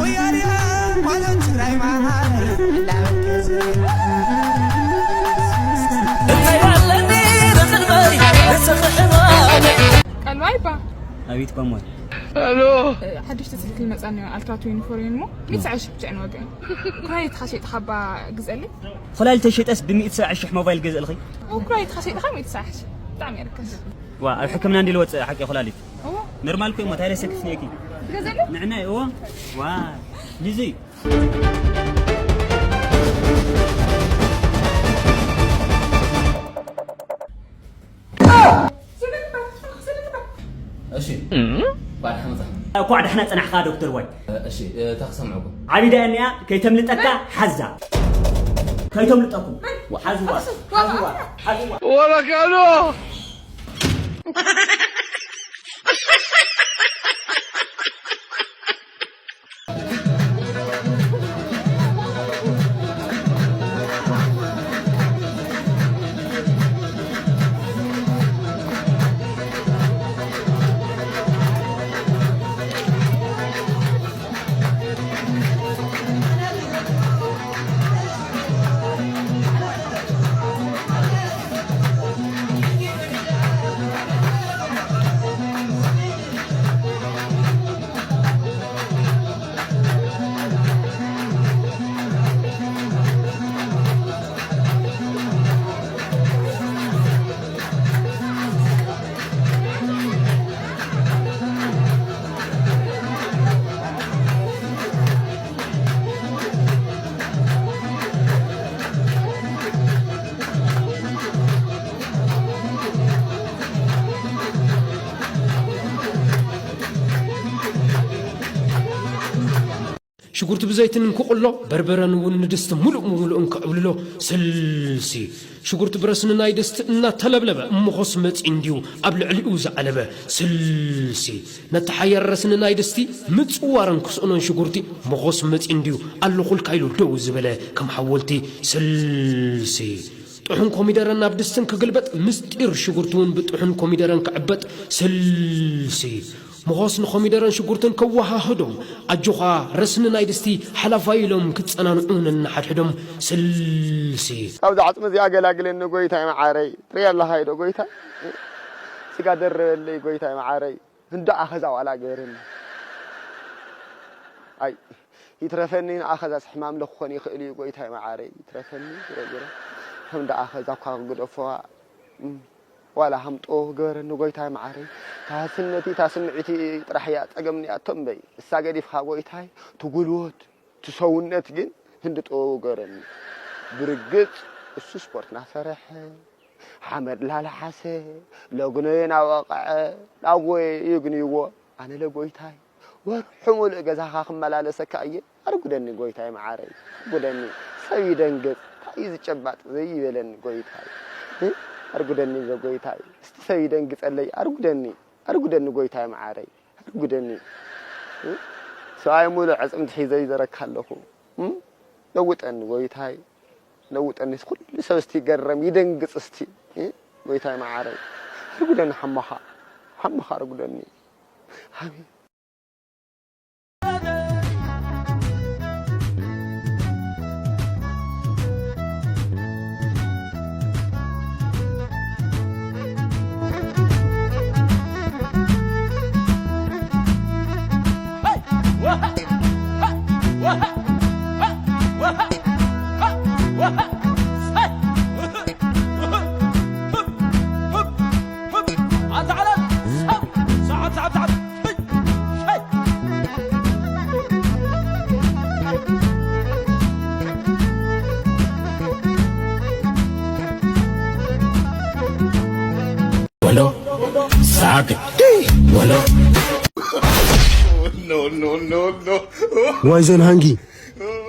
ወያኔ ማለት ትግራይ ማለት ላበገዘ ቀልባይ ባ ኣቤት ባሞይ። ሓድሽ ትስልክ ልመጻኒ ኣልትራ ትዌንቲ ፎር እሞ ሚትስዓ ሽሕ ብቻ ንወገን። ኩላሊት ተኻሸይጥኻ ባ ግዘለይ። ኩላሊት ተሸጠስ ብሚእቲ ሰብዓ ሽሕ ሞባይል ገዝእልኺ። ኩላሊት ተኻሸይጥኻ ሚእቲ ሰብዓ ሽሕ ብጣዕሚ እየ ርካሽ። ዋ ኣብ ሕክምና እንዲ ልወፅእ ሓቂ ኩላሊት። እዎ። ኖርማል ኮይ ሞ ታይለ ሰክፍኒ እኪ። ትገዘለይ? ንዕና እዎ። ዋ ልዙይ። እሺ ጓል ሓምዛ። እኳዕ ደሕና ጽናሕኻ ዶክተር ዋይ። እሺ እታ ክሰምዐኩም። ዓቢዳ እያ እኒኣ ከይተምልጠካ ሓዛ። ከይተምልጠኩም ሓዝዋ ሓዝዋ ሓዝዋ። ወረካኖ ሽጉርቲ ብዘይትን እንክቕሎ በርበረን እውን ንድስቲ ሙሉእ ሙሉእ እንክዕብልሎ ስልሲ ሽጉርቲ ብረስኒ ናይ ድስቲ እናተለብለበ እምኾስ መፂ እንድዩ ኣብ ልዕሊኡ ዝዓለበ ስልሲ ነቲ ሓያል ረስኒ ናይ ድስቲ ምፅዋርን ክስእኖን ሽጉርቲ ምኾስ መፂ እንድዩ ኣለኹልካ ኢሉ ደው ዝበለ ከም ሓወልቲ ስልሲ ጥሑን ኮሚደረን ናብ ድስትን ክግልበጥ ምስጢር ሽጉርቲ እውን ብጥሑን ኮሚደረን ክዕበጥ ስልሲ ምኾስ ንኾሚደረን ሽጉርትን ከወሃህዶም ኣጆኻ ረስኒ ናይ ድስቲ ሓላፋይ ኢሎም ክጸናንዑ ነንሓድሕዶም ስልሲ። ካብዛ ዓጽሚ እዚኣ ገላግለኒ ጎይታይ መዓረይ። ትሪኦ ኣለኻ ዶ ጎይታይ? ስጋ ደርበለይ ጎይታይ መዓረይ። ህንዶ ኣኸዛ ዋላ ግበረኒ። ኣይ ይትረፈኒ ንኣኸዛስ ሕማም ለክኾን ይኽእል እዩ ጎይታይ መዓረይ። ይትረፈኒ ግረ ግረ። ህንዶ ኣኸዛ እኳ ክግደፎ ዋላ ሃምጦ ግበረኒ ጎይታይ መዓረይ። እታ ስነቲ እታ ስምዒቲ ጥራሕ እያ ጸገም እኒኣቶ እምበይ። እሳ ገዲፍኻ ጎይታይ ትጉልወት ትሰውነት ግን ህንዲ ጥበቡ ግበረኒ። ብርግጽ እሱ ስፖርት ናሰርሐ ሓመድ ላልሓሰ ለግኖዮ ናወቐዐ ናጎየ ይግንይዎ ኣነ ለጎይታይ ወርሑ ሙሉእ ገዛኻ ክመላለሰካ እየ። ኣርጉደኒ ጎይታይ መዓረይ ኣርጉደኒ። ሰብ ይደንግጽ እንታይ እዩ ዝጨባጥ ዘይበለኒ ጎይታይ። ኣርጉደኒ ለጎይታይ እስቲ ሰብ ይደንግጸለይ ኣርጉደኒ። ኣርጉደኒ ጎይታይ መዓረይ ኣርጉደኒ። ሰብኣይ ሙሉእ ዕጽምቲ ሒዘ ይዘረካ ኣለኹ። ለውጠኒ ጎይታይ ለውጠኒ። ኩሉ ሰብ እስቲ ይገረም ይደንግጽ እስቲ ጎይታይ መዓረይ ኣርጉደኒ ሓሞኻ ሓሞኻ ኣርጉደኒ። ኣሜን። ወሎ ሳቅ ወሎ ዋይ ዘን ሃንጊ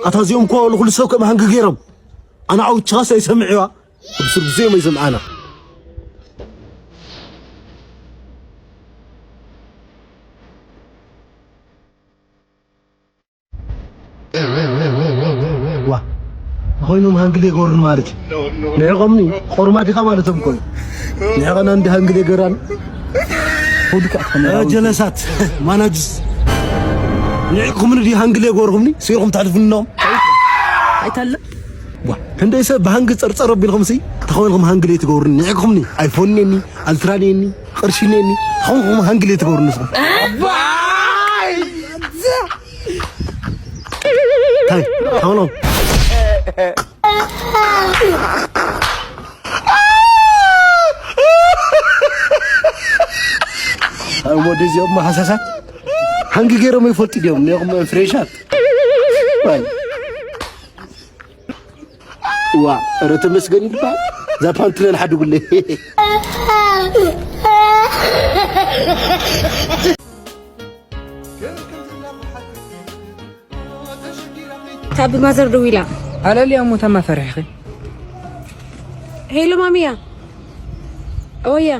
ኣታ እዚኦም እኮ ንኩሉ ሰብ ከም ሃንጊ ገይሮም ኣነ ዓውቻስ ኣይሰምዕዋ ብስር ግዜ መይ ዘምዓና ዋ ኮይኖም ሃንግል የገበሩን ማለት እዩ ንዕቆምኒ ቆርማዲኻ ማለቶም ኮይኑ ንዕቐና እንዲ ሃንግል የገራን ጀለሳት ማናጅስ ንዕቅኹምኒ ድዩ ሃንግል የገበርኩምኒ? ስኢልኩም ተሕልፉኒ ኣለኹም? ኣይታለ? ዋ፣ ክንደይ ሰብ ብሃንግ ጸርጸር ኣቢልኩም ሲ ተኾይንኩም ሃንግል ትገብሩኒ። ንዕቅኹምኒ ኣይፎን ኔኒ፣ ኣልትራ ኔኒ፣ ቅርሺ ኔኒ፣ ተኾይንኩም ሃንግል ትገብሩኒ ንስኹም። ታይ፣ ሓውሎም። ኣብ ወደ እዚኦም መሓሳሳት ሃንጊ ገይሮም ይፈልጡ ድዮም? ነኹም ፍሬሻት። ዋይ። ዋ፣ ኧረ ተመስገን ይልባል። እዛ ፓንትለን ሓድጉለይ። ካብ ማዘር ደዊላ። ኣለልያ እሞ ታማ ፈሪሕኺ። ሄሎ ማሚያ። ኦያ።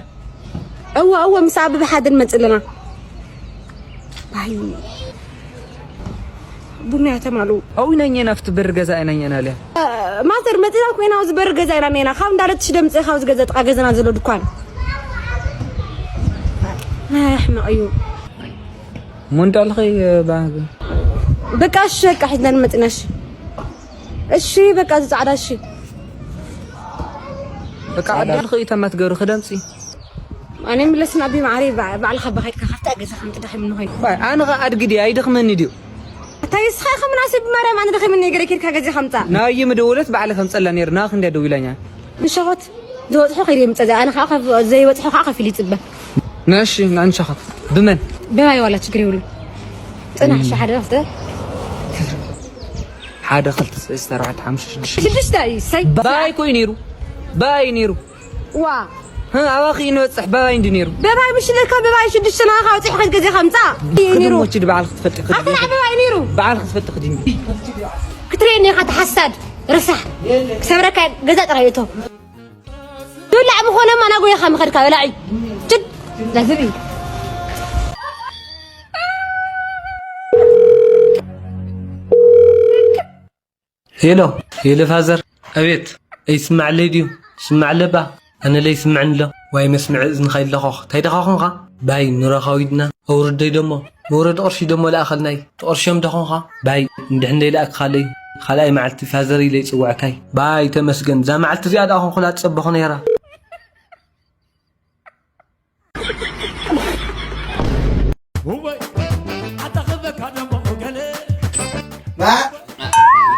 እወ፣ እወ፣ ምስ ኣቢ ብሓደ ንመጽእ ኣለና። ባይ። ቡና ያተማሉ። ኣዊ ነኘና ፍቲ ብር ገዛ ኣይነኘና ልያ። ማዘር መጽና ኮይና ኣብዚ በር ገዛ ኢና ኔና። ካብ እንዳለት ሽደምጽ ካብ ዝገዛ ጥቃ ገዛና ዘሎ ድኳን። ኣሕመቕ እዩ። እሞ እንዳልኸ ባግ። በቃ እሺ፣ በቃ ሒዝና ንመጽና እሺ። እሺ፣ በቃ እዚ ጻዕዳ እሺ። በቃ ጻዕዳ። ኣዳልኸ ኢተማ ትገብሪ ክደምጺ። ኣነ ምለስና ቢ ማዕሪ ባዕ-፣ ባዕልኻ በኻይድካ ካብታ ገዛ ከምቲ ደኺምኒ ኮይኑ። ባይ፣ ኣነ ኸ ኣድጊ ድየ ኣይደኽመኒ ድዩ? እንታይ እስኻ ኢኻ ምናሴ ብማርያም ኣነ ደኺምኒ ገለ ኬድካ ገዛ ከምጻ። ናይ ምደወለት ባዕለ ከምጸላ ነይሩ፣ ናኽ እንድያ ደዊላኛ። ንሸኾት ዝበጽሑ ከይደ ምጸ፣ ኣነ ኸዓ ከፍ-፣ ዘይበጽሑ ኸዓ ከፊሉ ይጽበ። ነሺ፣ ንዕንሸኸት። ብመን? ብማይ ዋላ ችግር የብሉ። ጽናሕ፣ እም። ሺ ሓደ ክልተ። ሓደ፣ ክልተ፣ ሰለስተ፣ ኣርባዕተ፣ ሓሙሽተ፣ ሽዱሽተ። ሽዱሽተ እዩ፣ ሰይ። ባይ ኮይ ነይሩ። ባይ ነይሩ። ዋ። ህ፣ ኣባኺ ንበጽሕ ባባይ እንዲ ነይሩ። በባይ ምሽ ለካ በባይ ሽዱሽተ ናኻ ኣውጺሕ ከት ገዜ ከምጻ። እዩ ነይሩ። ክድሞች ድበዓል ክትፈልጢ ክድሞ። ኣታ በባይ ነይሩ። በዓል ክትፈልጢ ክድሞ። ክትርእየኒ ኢኻ ተሓሳድ፣ ረሳሕ። ክሰብረካ ገዛ ጥራይ እቶ። ዝብላዕ ምኾነ ማና ጎይኻ ምኸድካ በላዒ። ጭድ፣ ላዝብ እዩ። ሄሎ፣ ሄሎ ፋዘር። ኣቤት። ኣይስማዕለይ ድዩ? ስማዕ ኣለባ። ኣነ ለይስምዕኒ ኣሎ። ዋይ መስምዒ እዝንኻ ይለኾኽ። እንታይ ደኻ ኾንኻ? ባይ ኑራኻ ዊድና። ኣውርደይ ደሞ። መውረዲ ቅርሺ ደሞ ለኣኸልናይ። ትቕርሾም ደኾንኻ? ባይ እንድሕን ለይለኣክኻለይ። ካልኣይ መዓልቲ ፋዘር ኢለ ይጽውዐካይ። ባይ ተመስገን። እዛ መዓልቲ እዚኣ ደኣ ኾንኩላ ትጸበኹ ነይራ። ባ-፣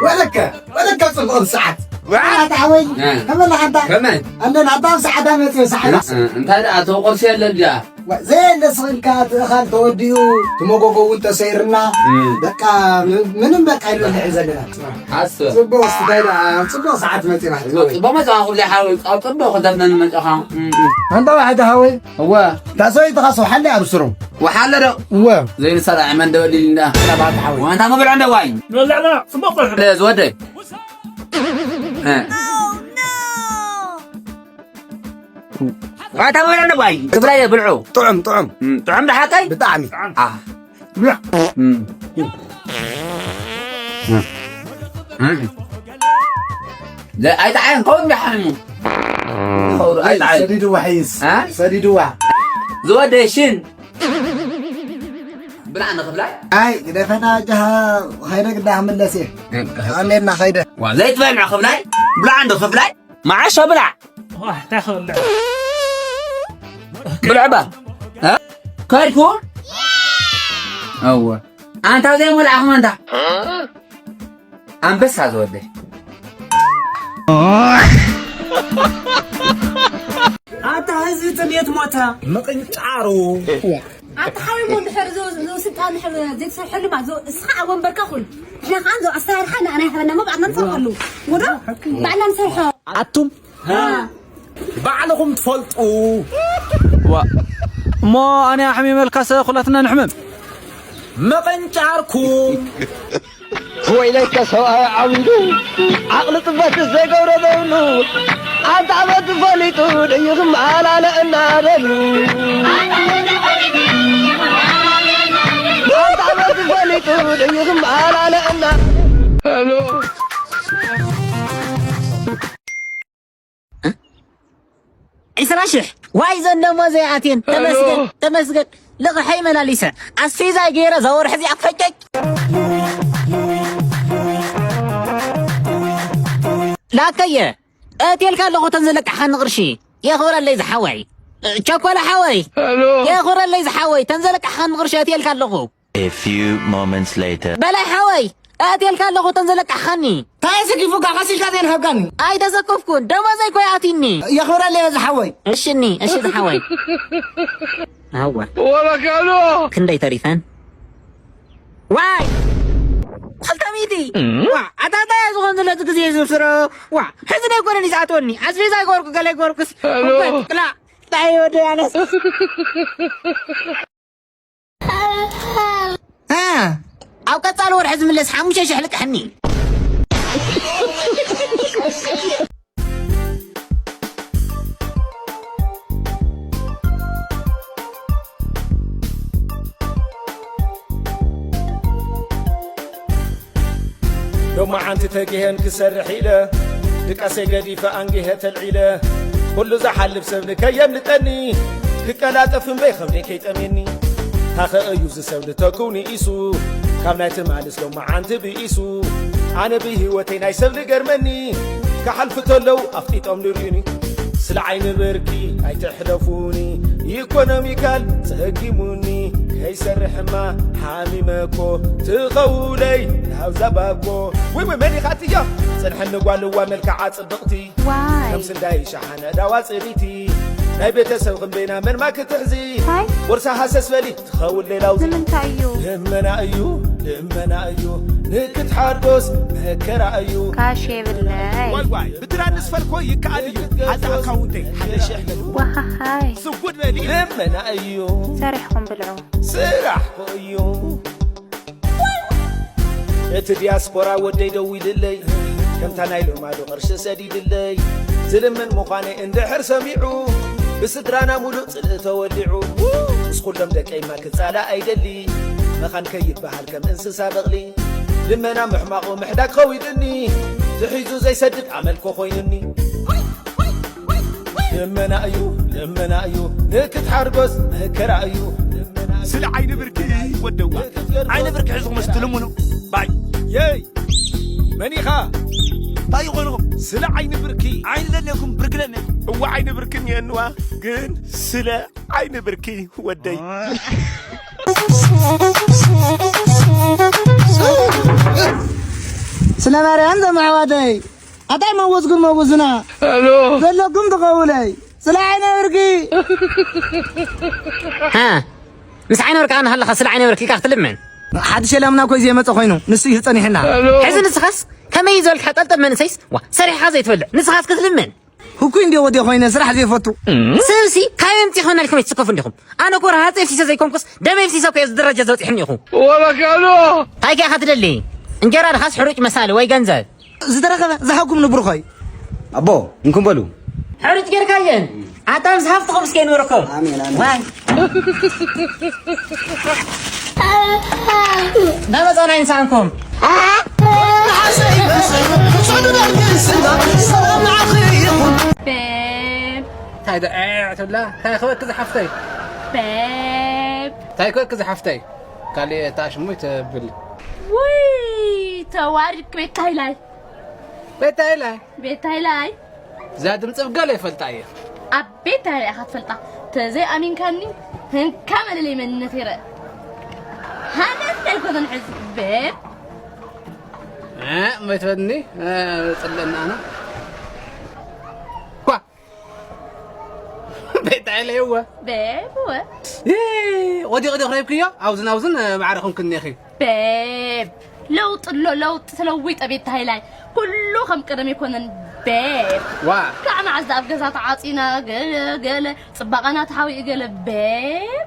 ወለከ፣ ወለከ ጽቡቕ ሰዓት። ዋ! ኣታ ሓወይ፣ እ። ከመይ ኣለኻ ኣንታ? ከመይ? ኣንደን ኣታ ኣብ ሰዓታ መጽዮ ሰዓት። እ፣ እ፣ እንታይ ደኣ፣ እቶ ቁርሲ የለን ድኣ? ዋ፣ ዘየለ ስኽንካ፣ እቲ እኻል ተወዲኡ፣ እቲ መጎጎ እውን ተሰይርና። እ። በቃ፣ ም-፣ ምንም በቃ ይበልዕ ዘለና። ሓስብ። ጽቡቕ፣ እስቲ እንታይ ደኣ፣ ጽቡቕ ሰዓት መጺና። ጽቡቕ፣ ጽቡቕ መጻኻ፣ ኩሉ ሓወይ፣ ኣብ ጽቡቕ ከተፍነኒ መጻኻ። እ፣ እ። ኣንታ ዋሕዲ ሓወይ። እወ። እታ ሰበይትኻ ሰው ሓሊ ኣብስሩ። ወሓለ ዶ? እወ። ዘይንሰራ መን ደወል ኢልና። ሰባት ሓወይ። ዋንታ መብልዖ እንደ ዋይ። ንበልዕ ኣለና፣ ጽቡቕ ቆልዑ። ለ-፣ ዝወደይ። እ። ዋንታ መብልዖ እንደ ዋይ። ክብላይ ብልዑ። ጥዑም፣ ጥዑም። እም፣ ጥዑም ዶ ሓቀይ? ብጣዕሚ። አ። ብልዕ። እም። እም። እም። ለ-፣ ኣይጠዓየን፣ ከውን ዳሓን። ከውን ኣይጠዓየን። ሰዲድዋ ሕይስ። አ? ሰዲድዋ። ዝወደይ ሽን። ብላዕ ንኽብላይ? ኣይ፣ ግደፈና፣ ጃሃ፣ ኸይደ ግዳ ክምለስ እየ። እም። ኣሜና፣ ኸይደ። ዋ፣ ዘይትበልዕ ክብላይ? ብላዕ እንዶ ክብላይ? መዓሾ ብላዕ። ዋ፣ እንታይ ክብልዕ? ብልዕ ባ። እ? ከድኩ? እወ። ኣንታ ዘይመልኣኹም ኣንታ። ኣንበሳ ዝወደይ። ኣታ ህዝቢ ጥሜት ሞተ። ምቕንጫሩ። ኣታ ሓወይ ሞ እንድሕር ዞ-፣ ዞ ስልጣን እንድሕር ዘይትሰርሐሉ ማ ዞ-፣ እስኻ ኣብ ወንበርካ ኩን። ንሕና ከኣ ዞ ኣሰራርሓ ንኣና ይሃበና እሞ ባዕልና ንሰርሐሉ። ወዶ? ባዕልና ንሰርሖ። ኣቱም? አ። ባዕልኹም ትፈልጡ። ዋ። እሞ ኣነ ኣሕሚመልካሰ ኩላትና ንሕመም። ምቕንጫርኩም። ወይለከ ሰብኣይ ዓቢዱ ዓቕሊ ጽበት ዘይገብሮ ዘይብሉ፣ ኣንታ ኣመት ፈሊጡ ደይኽም ኣላለ እናደሉ። ኣንታ ኣመት ፈሊጡ ደይኽም ኣላለ እና-፣ ሄሎ። ዒስራ ሽሕ። ዋይ ዘንደሞ ዘይኣትየን። ሄሎ። ተመስገን፣ ተመስገን። ልቕሐይ መላሊሰ ኣስፌዛይ ገይረ እዛ ወርሒ እዚኣ ፈጨጭ። ላከየ እትየልካ ኣለኹ ተን ዘለቃሕኻኒ ቅርሺ። የኽብረለይ ዝሓወይ። ቸኮለ ሓወይ። ሄሎ። የኽብረለይ ዝሓወይ ተን ዘለቃሕኻኒ ቅርሺ እትየልካ ኣለኹ። A few moments later. በላይ ሓወይ እትየልካ ኣለኹ ተን ዘለቃሕኻኒ። ታይ ስኪፉካ ቀሲልካ ዘይንሃብካኒ? ኣይተዘከፍኩን ደሞዘይ ኮይ ኣቲኒ። የኽብረለይ ዝሓወይ። እሽኒ እሺ ዝሓወይ። ኣወ። ወረካሎ። ክንደይ ተሪፈን? ዋይ! ክልተ ሚእቲ! ዋ፣ ኣታ እንታይ ዝኾን ዘሎ እቲ ግዜ ዝብስሮ? ዋ፣ ሕዚ ናይ ኮነ ዝኣትወኒ። ኣስቤዛ ይገበርኩ፣ ገለ ይገበርኩስ። ሄሎ። እኮ፣ ቅላ፣ እንታይ ወደ ኣነስ? እ፣ ኣብ ቀጻሊ ወርሒ ዝምለስ ሓሙሽተ ሽሕ ልቅሕኒ። ሎማዓንቲ ተጊሀን ክሰርሕ ኢለ፣ ድቃሰይ ገዲፈ ኣንጊሀ ተልዒለ። ኩሉ ዝሓልፍ ሰብ ንከየምልጠኒ፣ ክቀላጠፍ እምበይ ኸብደይ ከይጠምየኒ። ታኸ እዩ ዝሰብ ንተኩው ንኢሱ፣ ካብ ናይ ትማልስ ሎማዓንቲ ብኢሱ። ኣነ ብህይወተይ ናይ ሰብ ዝገርመኒ፣ ክሓልፉ ተለዉ ኣፍጢጦም ንርእዩኒ። ስለ ዓይኒ ብርኪ ኣይትሕለፉኒ፣ ኢኮኖሚካል ጸጊሙኒ። ከይሰርሕማ ሓሚመኮ፣ ትኸውለይ ናብ ዛባኮ። ወይ ወይ መን ኢኻ እትያ? ጽንሐኒ ጓልዋ መልክዓ ጽብቕቲ። ዋይ። ከም ስንዳይ ሸሓነ ዳዋ ጽሪቲ። ናይ ቤተሰብ ክንበይና መን ማ ክትሕዚ? ታይ? ወርሳ ሃሰስ በሊ ትኸውን ሌላው። ንምንታይ እዩ? ልመና እዩ፣ ልመና እዩ፣ ንክትሓርጎስ መከራ እዩ። ካሽ የብለይ። ዋይ ዋይ፣ ብትራንስፈር ኮ ይከኣል እዩ። ሓዛ ኣካውንተይ ሓደ ሽሕ በሊ። ዋሃሃይ። ስጉድ በሊ። ልመና እዩ። ሰሪሕኩም ብልዑ። ስራሕ ኮ እዩ። እቲ ዲያስፖራ ወደይ ደዊልለይ፣ ከምታ ናይ ልማዱ ቅርሺ ሰዲድለይ። ዝልምን ምዃነይ እንድሕር ሰሚዑ፣ ብስድራና ሙሉእ ጽልኢ ተወሊዑ። ምስ ኩሎም ደቀይማ ክጻላእ ኣይደሊ፣ መኻን ከይበሃል ከም እንስሳ በቕሊ። ልመና ምሕማቑ ምሕዳግ ኸዊድኒ፣ ዝሒዙ ዘይሰድድ ኣመልኮ ኮይኑኒ። ልመና እዩ፣ ልመና እዩ፣ ንክትሓርጎስ መከራ እዩ። ስለ ዓይኒ ብርኪ ወደዋ። ዓይኒ ብርኪ ሒዝኩም እስቲ ልምኑ። ባይ። የይ። መን ኢኻ? እንታይ ይኾንኹም? ስለ ዓይኒ ብርኪ። ዓይኒ ለለኩም ብርኪ ለለኩም። እዋ ዓይኒ ብርኪ እኒአንዋ፣ ግን ስለ ዓይኒ ብርኪ ወደይ። ስለ ማርያም ዘማዕዋተይ። ኣታይ መወዝኩም መወዝና? ሄሎ። ዘለኩም ትኸውለይ። ስለ ዓይነ ብርኪ። ሃ፣ ምስ ዓይነ ብርካ ናሃለኻ ስለ ዓይነ ብርኪ ኢልካ ክትልምን? ሓድሽ የላምና ኮይ ዝየመጸ ኮይኑ፣ ንሱ እዩ ጸኒሕና። ሄሎ። ሕዚ ንስኻስ ከመይ ዝበልካ ጠልጠል መንእሰይስ? ዋ፣ ሰሪሕኻ ዘይትበልዕ። ንስኻስ ክትልምን? ህኩይ እንዲዮ ወዲ ኮይነ ስራሕ ዘይፈቱ። ስብሲ፣ ካበይ ኣምጺእኻ ኢልኩም ኣይትስከፉ እንዲኹም። ኣነ እኮ ረሃጽ ኤፍሲሰ ዘይኮንኩስ፣ ደም ኤፍሲሰ እኮ እየ እዚ ደረጃ ዘብጺሑኒ ኢኹ። ወረካሎ። እንታይ ከ ኢኻ ትደሊ? እንጀራ ድኻስ ሕሩጭ መሳሊ ወይ ገንዘብ? ዝተረኸበ ዝሃብኩም ንብርኾይ። ኣቦ፣ እንኩም በሉ። ሕሩጭ ጌርካየን። ኣታ ምስ ሃፍትኹም እስከ ንበረከብ። ኣሜን፣ ኣሜን። ዋይ። እንዳመጻና ይንሳንኩም። ቤብ። እንታይ ዶ፣ እ፣ ትብላ? እንታይ ክበኪ ዝሓፍተይ? ቤብ። እንታይ ክበኪ ዝሓፍተይ? ካልእ እታ ሽሙ ይተብል። ውይ፣ ተዋሪድክ ቤት ሃይላይ። ቤት ሃይላይ? ቤት ሃይላይ። እዛ ድምፂ ብገለ ይፈልጣ እየ። ኣብ ቤት ሃይላይ ኢኻ ትፈልጣ። ተዘይ ኣሚንካኒ፣ ህንካ መለለይ መንነት ይረአ። ሃነት ኣይኮነን ሕዚ፣ ቤብ። እ፣ መይትበኒ፣ እ፣ ጽለና ኣነ። ኳ። ቤት ሃይላይ እወ። ቤብ እወ። እ፣ ወዲቕ ዲኽ ረይብክዮ? ኣብዝን ኣብዝን፣ እ፣ ማዕረ ኹንክኒ ኢኺ። ቤብ፣ ለውጢ ኣሎ፣ ለውጢ ተለዊጠ ቤት ሃይላይ። ኩሉ ከም ቀደም ኣይኮነን ቤብ። ዋ። ካብ መዓዝ ደኣ ኣብ ገዛ ተዓጺና፣ ገለ፣ ገለ፣ ጽባቐና ተሓዊኡ ገለ ቤብ።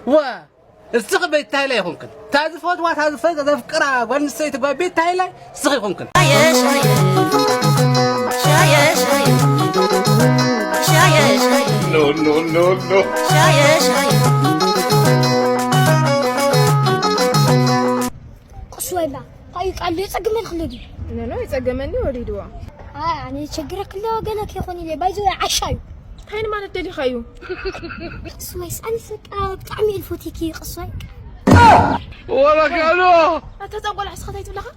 ዋ። እስኺ ቤት ሃይላይ ኣይኮንክን። እታ ዝፈትዋ፣ እታ ዝፈ-፣ ዘፍቅራ ጓል ኣንስተይቲ ጓል ቤት ሃይላይ እስኺ ኣይኮንክን። ኖ፣ ኖ፣ ኖ፣ ኖ። ቅስ በል ባ፣ ካዩ ቃል የጸግመልክ ኣለዲ። ኖ፣ ኖ፣ የጸገመኒ ወሪድዎ። ኣይ፣ ኣነ ችግረ ክለ ገለ ከይኮን ኢለ፣ ባይዘ ዓሻ እዩ። እንታይ ንማለት ደሊኻ እዩ? ቅስዋይስ ኣነስ በቃ ብጣዕሚ እየ ዝፈትየኪ ቅስዋይ። ወረጋኖ ኣታ ጸንቆላ ሕስኻ እንታይ ትብለኻ?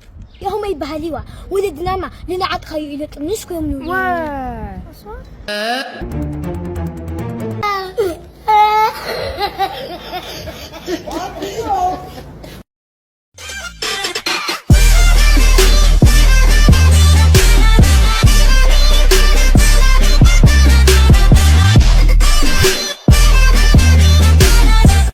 ያሁመ ይበሃል ይዋ ወለድናማ ንንዓጥኻዩ ኢለ ጥምሽ ኮዮም ንብሉ። ዋይ